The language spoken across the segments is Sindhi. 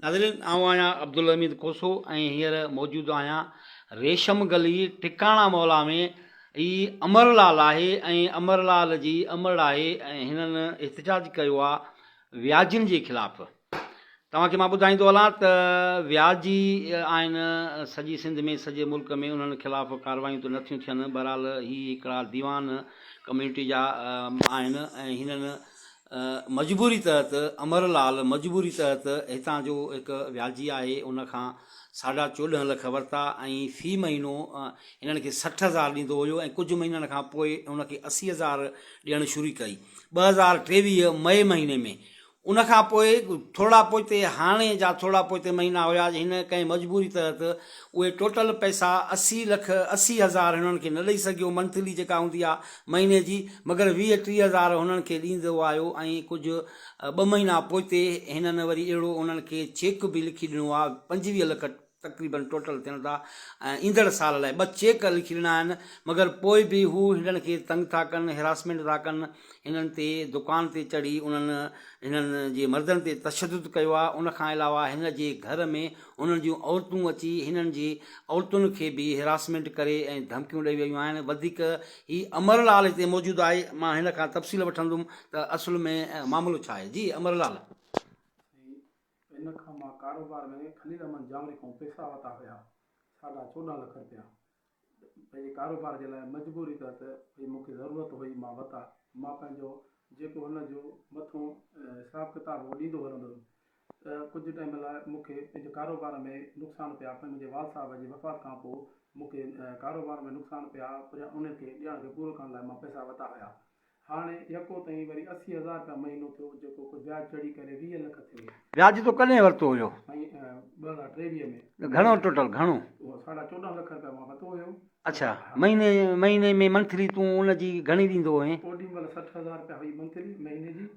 ناظرين آئون آهيان عبدالحميد کوسو ۽ هينئر موجود آهيان ريشم گلي ٽڪاڻا مولا ۾ هي امر لال آهي ۽ امر لال جي امڙ آهي ۽ هنن احتجاج ڪيو آهي وياجين جي خلاف توهان کي مان ٻڌائيندو هلان ته وياجي آهن سڄي سنڌ ۾ سڄي ملڪ ۾ انهن خلاف ڪاروايون ته نٿيون ٿين بهرحال هي هڪڙا ديوان ڪميونٽي جا آهن ۽ هنن مجبوري تحت امر لال مجبوري تحت هتان جو هڪ وياجي آهي ان کان ساڍا 14 لک ورتا ۽ في مهينو هنن کي 60 هزار ڏيندو هيو ۽ ڪجهه مهينن کان پوء هن کي 80 هزار ڏيڻ شروع ڪئي 2023 مئي مهيني ۾ ان کان پوء ٿورڙا پوئتي هاڻي جا ٿورڙا پوئتي مهينا هيا هن ڪنهن مجبوري تحت اهي ٽوٽل پئسا 80 لک 80 هزار هنن کي نه ڏئي سگهيو منٿلي جيڪا هوندي آ مهيني جي مگر 20 30 هزار هنن کي ڏيندو آيو ۽ ڪجهه ٻه مهينا پوئتي هنن وري اهڙو انهن کي چيڪ به لکي ڏنو آ 25 لک تقريبن ٽوٽل ٿين ٿا ۽ ايندڙ سال لاء ٻه چيڪ لکي ڏنا آهن مگر پوء به هو هنن کي تنگ ٿا ڪن هراسمينٽ ٿا ڪن هنن تي دڪان تي چڙهي انهن هنن جي مردن تي تشدد ڪيو آهي ان کان علاوه هن جي گهر ۾ هنن جون عورتون اچي هنن جي عورتن کي به هراسمينٽ ڪري ۽ ڌمڪيون ڏئي ويون آهن وڌيڪ هي امر لال هتي موجود آهي مان هن کان تفصيل وٺندم ته اصل ۾ معاملو ڇا آهي جي امر لال. ان کان مان ڪاروبار ۾ خليل احمد جانوري کان پئسا ورتا هيا ساڍا 14 لک رپيا پنهنجي ڪاروبار جي لاء مجبوري تحت ڀئي مون کي ضرورت هئي مان ورتا مان پنهنجو جيڪو هن جو مٿو حساب ڪتاب هو ڏيندو هلندو هيم ته ڪجهه ٽائيم لاء مون کي پنهنجي ڪاروبار ۾ نقصان پيا منهنجي والد صاحب جي وفات کان پوء مون کي ڪاروبار ۾ نقصان پيا پريان انهن کي ڏيڻ کي پورو ڪرڻ لاء مان پئسا ورتا هيا هاڻي يڪو تائين وري 80 هزار رپيا مهينو ٿيو جيڪو ڪو وياج چڙهي ڪري 20 لک ٿيو. وياج تو ڪڏهن ورتو هيو؟ سائين 2023 ۾. گهڻو ٽوٽل گهڻو؟ اهو ساڍا 14 لک رپيا مان ورتو هيو. اڇا مهيني مهيني ۾ منٿلي تون ان جي گهڻي ڏيندو هئين؟ اوڏي مهل 60 هزار رپيا هئي منٿلي مهيني جي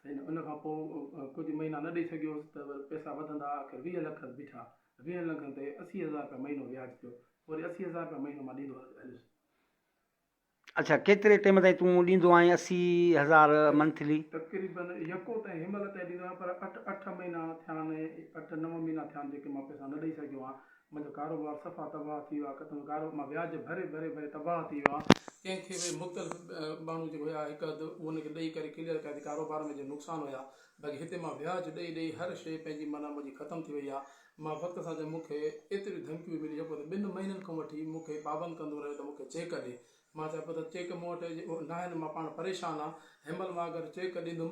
سائين ان کان پوء ڪجهه مهينا نه ڏئي سگهيو هوس ته وري پئسا وڌندا آخر 20 لک بيٺا 20 لکن تي 80 هزار رپيا مهينو وياج ٿيو وري 80 هزار رپيا مهينو مان ڏيندو هليس. اڇا ڪيتري ٽيم تائين تون ڏيندو آهين 80 هزار منٿلي؟ تقريبن يڪو تائين هن مهل تائين ڏيندو آهيان پر اٺ اٺ مهينا ٿيا آهن اٺ نو مهينا ٿيا آهن جيڪي مان پئسا نه ڏئي سگهيو آهيان منهنجو ڪاروبار صفا تباهه ٿي ويو آهي ختم ڪارو مان وياج ڀري ڀري ڀري تباهه ٿي ويو آهيان ڪنهن کي به مختلف ماڻهو جيڪو هيا هڪ اڌ ان کي ڏئي ڪري ڪليئر ڪيا ته ڪاروبار ۾ جو نقصان هيا باقي هتي مان وياج ڏئي ڏئي هر شيء پنهنجي معنيٰ منهنجي ختم ٿي وئي آهي مان وقت سان جڏهن مون کي ايتريون ڌمڪيون مليون جيڪو ته ٻن مهينن کان وٺي مون کي پابند ڪندو رهيو ته مون کي چيڪ ڏي. مان چيو پيو ته چيڪ مون وٽ ناهن مان پاڻ پريشان آهيان هنمهل مان اگر چيڪ ڏيندم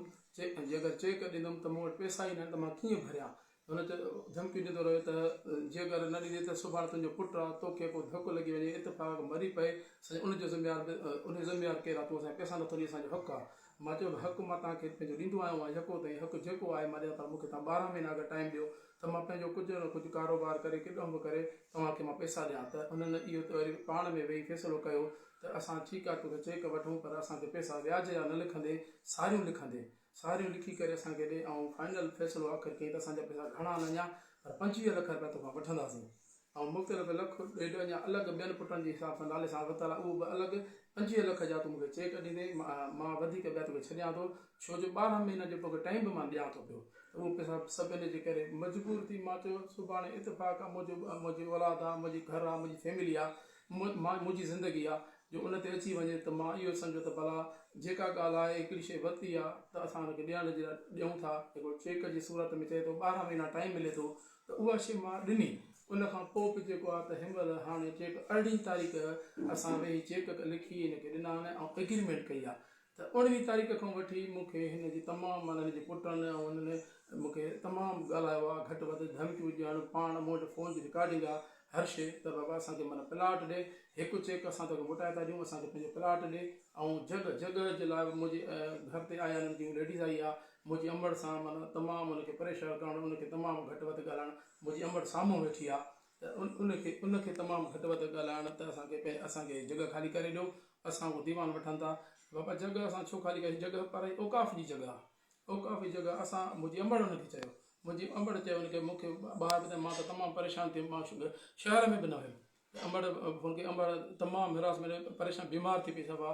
جي اگر چيڪ ڏيندم ته مون وٽ پئسا ئي ناهن ته مان ڪيئن ڀريان. هن چيو ڌمڪيون ڏيندو رهيو ته جي اگر نه ڏيندين ته سڀاڻي تنهنجو پٽ آهي توکي ڪو ڌڪ لڳي وڃي اتفاق مري پئي سائين ان جو ذميوار به ان جو ذميوار ڪير آهي تون اسان کي پئسا نٿو ڏين اسان جو حق آهي. مان چيو ته حق مان توهان کي پنهنجو ڏيندو آيو آهيان يڪو تائين حق جيڪو آهي مان ڏيان پر مون کي توهان 12 مهينا اگر ٽائيم ڏيو ته مان پنهنجو ڪجهه نه ڪجهه ڪاروبار ڪري ڪيڏانهن به ڪري توهان کي مان پئسا ڏيان ته انهن اهو ته وري پاڻ ۾ ويهي فيصلو ڪيو ته اسان ٺيڪ آهي توکي چيڪ وٺون پر اسان کي پئسا وياج جا نه لکندي ساريون لکندي ساريون لکي ڪري اسان کي ڏي ۽ فائنل فيصلو آخر ڪيائين ته اسان جا پئسا گهڻا نه اڃا پر 25 لک رپيا توکان وٺنداسين. ۽ مختلف لک ڏيڍ اڃا الڳ ٻين پٽن جي حساب سان نالي سان ورتل آهي اهو به الڳ 25 لک جا تون مون کي چيڪ ڏيندين مان وڌيڪ ٻيا توکي ڇڏيان ٿو ڇو جو 12 مهينن جو توکي ٽائيم به مان ڏيان ٿو پيو ته اهو پئسا سڀ ان جي ڪري مجبور ٿي مان چيو سڀاڻي اتفاق آ منهنجو منهنجي اولاد آ منهنجي گهر آ منهنجي فيملي آ مان منهنجي زندگي آ جو ان تي اچي وڃي ته مان اهو سمجهيو ته ڀلا جيڪا ڳالهه آهي هڪڙي شيء ورتي آ ته اسان ان کي ڏيڻ جي لاء ڏيون ٿا هڪڙو چيڪ جي صورت ۾ چئي ٿو 12 مهينا ٽائيم ملي ٿو ته اها شيء مان ڏني. ان کان پوء به جيڪو آهي ته هن مهل هاڻي چيڪ 18 تاريخ اسان ويهي چيڪ لکي هن کي ڏنا آهن ۽ ايگريمينٽ ڪئي آهي ته 19 تاريخ کان وٺي مون کي هن جي تمام معنيٰ هن جي پٽن ۽ هنن مون کي تمام ڳالهايو آهي گهٽ وڌ ڌمڪيون ڏيڻ پاڻ مون وٽ فون جي رڪارڊنگ آهي هر شيء ته بابا اسان کي معنيٰ پلاٽ ڏي هڪ چيڪ اسان توکي موٽائي ٿا ڏيون اسان کي پنهنجو پلاٽ ڏي ۽ جڳهه جڳهه جي لاء به منهنجي گهر تي آيا هنن جي ليڊيز آئي آهي منهنجي امڙ سان معنيٰ تمام ان کي پريشر ڪرڻ ان کي تمام گهٽ وڌ ڳالهائڻ منهنجي امڙ سامهون ويٺي آ ته ان کي ان کي تمام گهٽ وڌ ڳالهائڻ ته اسان کي اسان کي جڳهه خالي ڪري ڏيو اسان کان ديوان وٺن ٿا بابا جڳهه اسان ڇو خالي ڪريون جڳهه پر اوقاف جي جڳهه آ اوقاف جي جڳهه اسان منهنجي امڙ ان کي چيو منهنجي امڙ چيو ان کي مون کي ٻاهر ٻڌائي مان ته تمام پريشان ٿي ويم مان شهر ۾ به نه هيم امڙ فون ڪئي امڙ تمام هراسمينٽ پريشان بيمار ٿي پئي صفا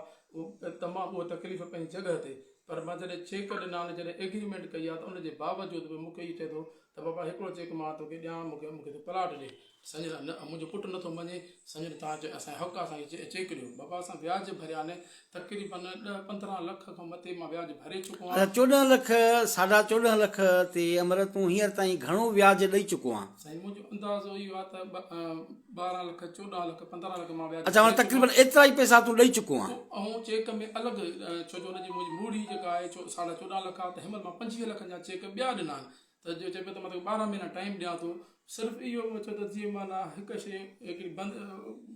تمام اها تڪليف پنهنجي جڳهه تي. پر مان جڏهن چيڪ ڏنا آهن جڏهن ايگريمينٽ ڪئي آهي ته ان جي باوجود به مون کي اهو چئي ٿو ته بابا هڪڙو چيڪ مان توکي ڏيان مون کي مون کي تون پلاٽ ڏي. سمجهه نه منهنجو پٽ نٿو مڃي سمجهه نه توهان چيو اسان جو حق آهي اسان کي چيڪ ڏيو. بابا اسان وياج ڀريا آهن تقريبن ڏهه 15 لک کان مٿي مان وياج ڀري چڪو آهيان. اڇا 14 لک ساڍا 14 لک تي امر تون هينئر تائين گهڻو وياج ڏئي چڪو آهين؟ سائين منهنجو اندازو اهو آهي ته 12 لک 14 لک 15 لک مان وياج اڇا معنيٰ ڀري چڪو تقريبن ايترا ئي پئسا تون ڏئي چڪو آهين. ۽ چيڪ ۾ الڳ ڇو جو ان جي منهنجي موڙي جيڪا آهي ساڍا 14 لک آهي ته هن مهل مان 25 لکن جا چيڪ ٻيا ڏنا آهن ته جو چئي پيو ته مان توکي 12 مهينا ٽائيم ڏيان ٿو صرف اهو چيو ته جيئن معنيٰ هڪ شيء هڪڙي بند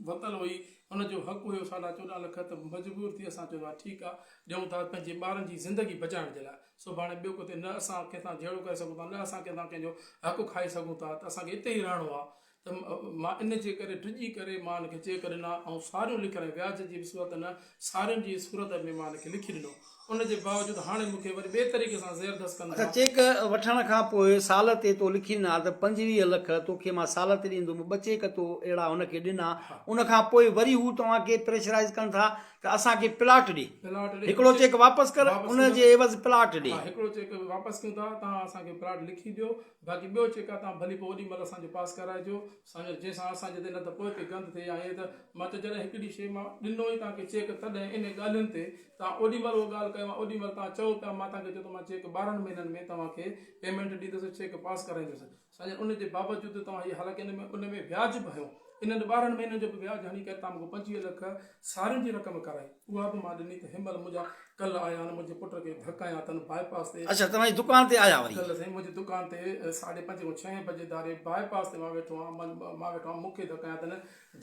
ورتل هئي ان جو حق هيو ساڍا 14 لک ته مجبور ٿي اسان چيو ها ٺيڪ آهي ڏيون ٿا پنهنجي ٻارن جي زندگي بچائڻ جي لاء سڀاڻي ٻيو ڪٿي نه اسان ڪنهن سان جهيڙو ڪري سگهون ٿا نه اسان ڪنهن سان ڪنهن جو حق کائي سگهون ٿا ته اسان کي اتي ئي رهڻو آهي ته مان ان جي ڪري ڊڄي ڪري مان ان کي چيڪ ڏنا ۽ ساريون لکيل ۽ وياج جي به صورت نه سارين جي صورت ۾ مان ان کي لکي ڏنو ان جي باوجود هاڻي مون کي وري ٻئي طريقي سان زيردست ڪن اڇا ٿا. چيڪ وٺڻ کان پوء سال تي تو لکي ڏنا ته 25 لک توکي مان سال تي ڏيندم ٻه چيڪ تو اهڙا هن کي ڏنا ان کان پوء وري هو توهان کي پريشرائيز ڪن ٿا ته اسان کي پلاٽ ڏي پلاٽ ڏي هڪڙو چيڪ واپس ڪر واپس ان ڪيون جي عيوض پلاٽ ڏي. ها هڪڙو چيڪ واپس ڪيون ٿا توهان اسان کي پلاٽ لکي ڏيو باقي ٻيو چيڪ آ توهان ڀلي پوء اوڏي مهل اسان جو پاس ڪرائجو سمجهو جنهن سان اسان جي تي نه ته پوئتي گند ٿئي يا ائين ته مان چيو جڏهن هڪڙي شيء مان ڏنو ئي توهان کي چيڪ تڏهن انهي ڳالهين تي توهان اوڏي مهل اهو ڳالهه ڪيو ها اوڏي مهل توهان چئو پيا مان توهان کي چيو ته مان چيڪ 12 مهينن ۾ توهان کي پيمينٽ ڏيندس چيڪ پاس ڪرائيندس سائين ان جي باوجود توهان هي حالانڪه ان ۾ ان ۾ وياج به هنيو انهن 12 مهينن جو به وياج هڻي ڪري توهان مون کان 25 لک سارين جي رقم ڪرائي اها به مان ڏني ته هن مهل منهنجا ڪل آيا آهن منهنجي پٽ کي ڌڪ هنيا اٿن باء پاس تي. اڇا توهان جي دڪان تي آيا وري. ڪل سائين منهنجي دڪان تي ساڍي پنج کان ڇهين بجي ڌاري باء پاس تي مان ويٺو آهيان مان ويٺو آهيان مون کي ڌڪ هنيا اٿن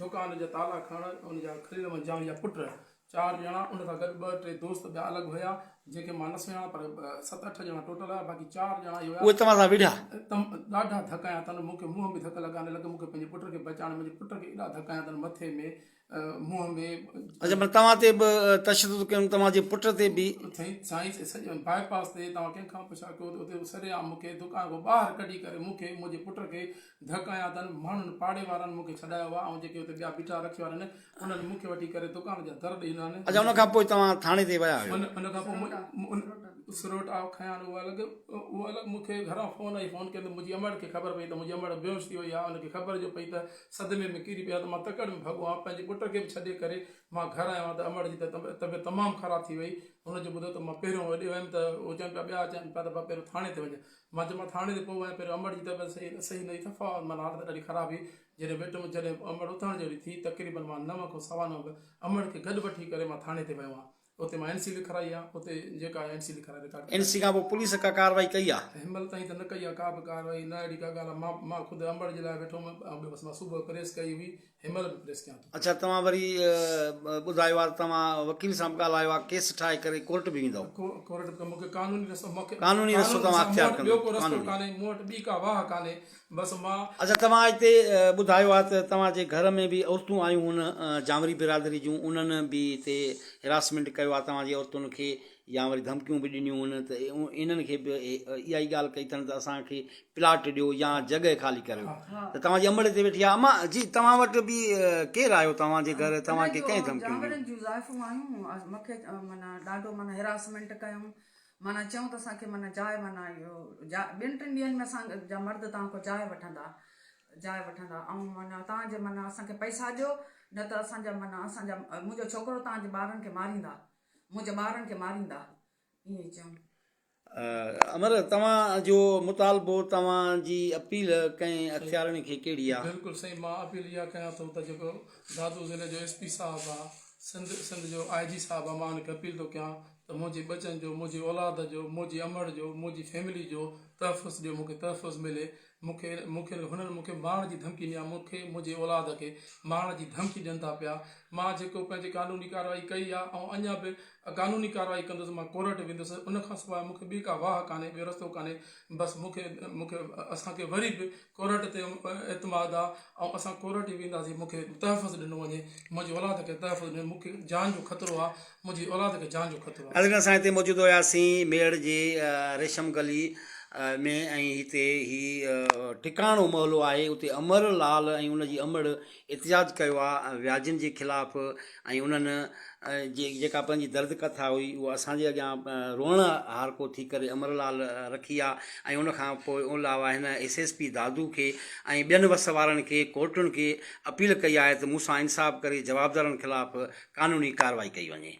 دڪان جا تالا کڻ ان جا خليل احمد جان جا پٽ چار ڄڻا ان سان گڏ ٻه ٽي دوست ٻيا الڳ هيا جنهن کي مان نه سڃاڻان پر ست اٺ ڄڻا ٽوٽل هيا باقي چار ڄڻا اهي هيا. اهي توهان سان وڙهيا؟ تم ڏاڍا ڌڪ هنيا اٿن مون کي منهن ۾ ڌڪ لڳا نه لڳ مون کي پنهنجي پٽ کي بچائڻ منهنجي پٽ کي ايڏا ڌڪ هنيا اٿن مٿي ۾ منهن ۾. اڇا معنيٰ توهان تي به تشدد ڪيون توهان جي پٽ تي به. سائين سڄي باء پاس تي توهان ڪنهن کان پڇا ڪيو ته اتي سري عام مون کي دڪان کان ٻاهر ڪڍي ڪري مون کي منهنجي پٽ کي ڌڪ هنيا اٿن ماڻهن پاڙي وارن مون کي ڇڏايو آهي ۽ جيڪي اتي ٻيا بيٺا رڪشي وارن انهن مون کي وٺي ڪري دڪان جا در ڏئي ڏنا. اڇا ان کان پوء توهان ٿاڻي تي ويا هيو. ان کان پوء سروٽ آء کنيان اهو الڳ اهو الڳ مون کي گهران فون آئي فون ڪيم ته منهنجي امڙ کي خبر پئي ته منهنجي امڙ بيهوش ٿي وئي آهي ان کي خبر جو پئي ته صدمي ۾ ڪري پئي آهي ته مان تڪڙ ۾ ڀڳو آهيان پنهنجي پٽ کي به ڇڏي ڪري مان گهر آيو آهيان ته امڙ جي ته طبيعت تمام خراب ٿي وئي هن جو ٻڌو ته مان پهريون هيڏي ويم ته هو چون پيا ٻيا چون پيا ته بابا پهريون ٿاڻي تي وڃ مان چيو مان ٿاڻي تي پوء وڃان پهريون امڙ جي طبيعت صحيح صحيح نه هئي صفا معنيٰ حالت ڏاڍي خراب هئي جڏهن ويٺم جڏهن امڙ اٿڻ جهڙي ٿي تقريبن مان نو کان سوا نو امڙ کي گڏ وٺي ڪري مان ٿاڻي تي ويو آهيان اتي مان اين سي لکرائي آهي اتي جيڪا اين سي لکرائي رڪارڊ اين سي کان پوء پوليس ڪا ڪارروائي ڪئي آهي؟ هن مهل تائين ته نه ڪئي آهي ڪا به ڪارروائي نه اهڙي ڪا ڳالهه آهي مان مان خود امڙ جي لاء ويٺو هوم ۽ ٻيو بس مان صبح پريس ڪئي هئي هن مهل به پريس ڪيان ٿو. اڇا توهان وري ٻڌايو آهي ته توهان وڪيل سان به ڳالهايو آهي ڪيس ٺاهي ڪري ڪورٽ به ويندؤ. ڪورٽ به مون کي قانوني رستو مون کي قانوني رستو توهان اختيار مون وٽ ٻيو ڪندؤ ڪو رستو قانوني. ڪانهي مون وٽ ٻي ڪا واهه ڪانهي بس مان. اڇا توهان هتي ٻڌايو آهي ته توهان جي گهر ۾ به عورتون آيون هن جانوري برادري جون انهن به هتي هراسمينٽ ڪيو آهي توهان جي عورتن کي يا وري ڌمڪيون به ڏنيون هن ته انهن کي به اها ئي ڳالهه ڪئي اٿن ته اسان کي پلاٽ ڏيو يا جڳهه خالي ڪريو ته توهان جي امڙ هتي ويٺي آهي اما جي توهان وٽ به ڪير آيو توهان جي گهر توهان کي ڪنهن ڌمڪيون ڏنيون؟ جانورن جون زائفون آيون مون کي معنيٰ ڏاڍو معنيٰ هراسمينٽ ڪيائون معنيٰ چيائون ته اسان کي معنيٰ جاء معنيٰ اهو جاء ٻن ٽن ڏينهن ۾ اسان جا مرد توهان کان جاء وٺندا جاء وٺندا ۽ معنيٰ توهان جي معنيٰ اسان کي پئسا ڏيو نه ته اسان جا معنيٰ اسان جا منهنجو ڇوڪرو توهان جي ٻارن کي ماريندا منهنجي ٻارن کي ماريندا ائين چيائون. امر توهان جو مطالبو توهان جي اپيل ڪنهن اختيارين کي ڪهڙي آ؟ بلڪل سائين مان اپيل اها ڪيان ٿو ته جيڪو دادو ضلعي جو ايس پي صاحب آ سنڌ سنڌ جو آء جي صاحب آ مان ان کي اپيل ٿو ڪيان ته منهنجي ٻچن جو منهنجي اولاد جو منهنجي امڙ جو منهنجي فيملي جو تحفظ ڏيو مون کي تحفظ ملي مون کي مون کي هنن مون کي مارڻ جي ڌمڪي ڏني آهي مون کي منهنجي اولاد کي مارڻ جي ڌمڪي ڏين ٿا پيا مان جيڪو پنهنجي قانوني ڪارروائي ڪئي آهي ۽ اڃا به قانوني ڪارروائي ڪندس مان ڪورٽ ويندس ان کان سواء مون کي ٻي ڪا واهه ڪانهي ٻيو رستو ڪانهي بس مون کي مون کي اسان کي وري به ڪورٽ تي اعتماد آهي ۽ اسان ڪورٽ ئي وينداسين مون کي تحفظ ڏنو وڃي منهنجي اولاد کي تحفظ ڏنو مون کي جان جو خطرو آهي منهنجي اولاد کي جان جو خطرو آهي. ناظرين اسان هتي موجود هياسين ميهڙ جي ريشم گلي. ۾ ۽ هتي هي ٽڪاڻو محلو آهي اتي امر لال ۽ ان جي امڙ احتجاج ڪيو آهي وياجين جي خلاف ۽ انهن جي جيڪا پنهنجي درد ڪٿا هئي اها اسان جي اڳيان روئڻ هارڪو ٿي ڪري امر لال رکي آهي ۽ ان کان پوء ان علاوه هن ايس ايس پي دادو کي ۽ ٻين وس وارن کي ڪورٽن کي اپيل ڪئي آهي ته مون سان انصاف ڪري جوابدارن خلاف قانوني ڪارروائي ڪئي وڃي.